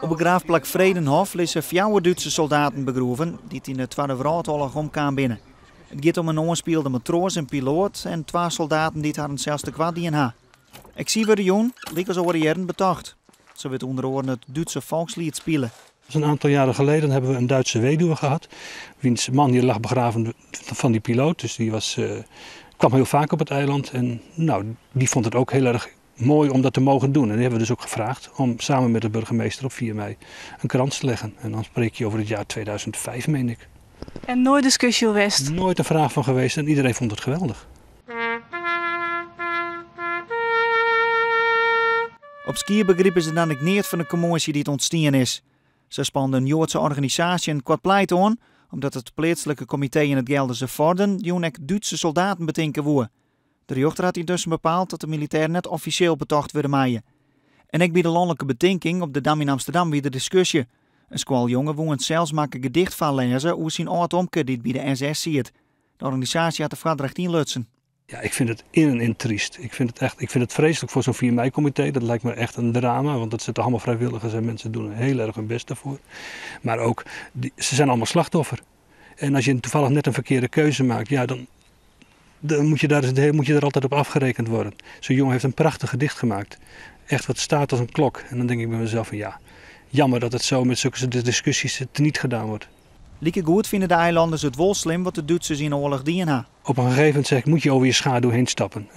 Op begraafplak Vredenhof lizze fjouwer Dútse soldaten begroeven dy't yn de Twadde Wrâldoarloch omkaam binne. It giet om in oanspielde matroas en piloat en twa soldaten dy't harren sels tekoart dien ha. Ek sy wurde jûn, lykas oare jierren, betocht. Sa wurdt ûnder oaren it Dútse folksliet spile. Een aantal jaren geleden hebben we een Duitse weduwe gehad. Wiens man hier lag begraven van die piloot. Dus die was, kwam heel vaak op het eiland. En nou, die vond het ook heel erg mooi om dat te mogen doen. En die hebben we dus ook gevraagd om samen met de burgemeester op 4 mei een krans te leggen. En dan spreek je over het jaar 2005, meen ik. En nooit discussie geweest? Nooit een vraag van geweest en iedereen vond het geweldig. Op Skier begripe se dan ek neat fan de kommoasje dy't ûntstien is. Sa spande in Joadse organisaasje in koart pleit oan, omdat it pleatslike komitee yn it Gelderse Vorden jûn ek Dútse soldaten betinke woe. De rjochter hat yntusken bepaald dat de militêren net offisjeel betocht wurde meie. En ek by de lanlike betinking op de Dam yn Amsterdam wie der diskusje. In skoaljonge woe in selsmakke gedicht foarlêze oer syn âld-omke dy't by de SS siet. De organisaasje hat de foardracht ynlutsen. Ja, ik vind het in en in triest. Ik vind het echt, ik vind het vreselijk voor zo'n 4 mei-comité. Dat lijkt me echt een drama, want dat zitten allemaal vrijwilligers en mensen doen heel erg hun best daarvoor. Maar ook, die, ze zijn allemaal slachtoffer. En als je toevallig net een verkeerde keuze maakt, ja, dan moet je daar altijd op afgerekend worden. Zo'n jongen heeft een prachtig gedicht gemaakt. Echt wat staat als een klok. En dan denk ik bij mezelf van ja, jammer dat het zo met zulke discussies teniet gedaan wordt. Likegoed fine de eilanners it wol slim wat de Dútsers yn de oarloch dien ha. Op een gegeven moment zeg ik, moet je over je schaduw heen stappen.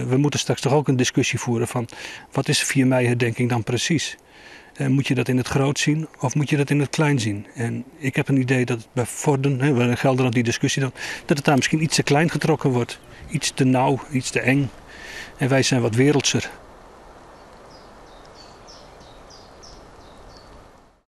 We moeten straks toch ook een discussie voeren van wat is 4 mei herdenking dan precies? Moet je dat in het groot zien of moet je dat in het klein zien? En ik heb een idee dat het bij Vorden, hè, in Gelderland die discussie dan, dat het daar misschien iets te klein getrokken wordt. Iets te nauw, iets te eng. En wij zijn wat wereldser.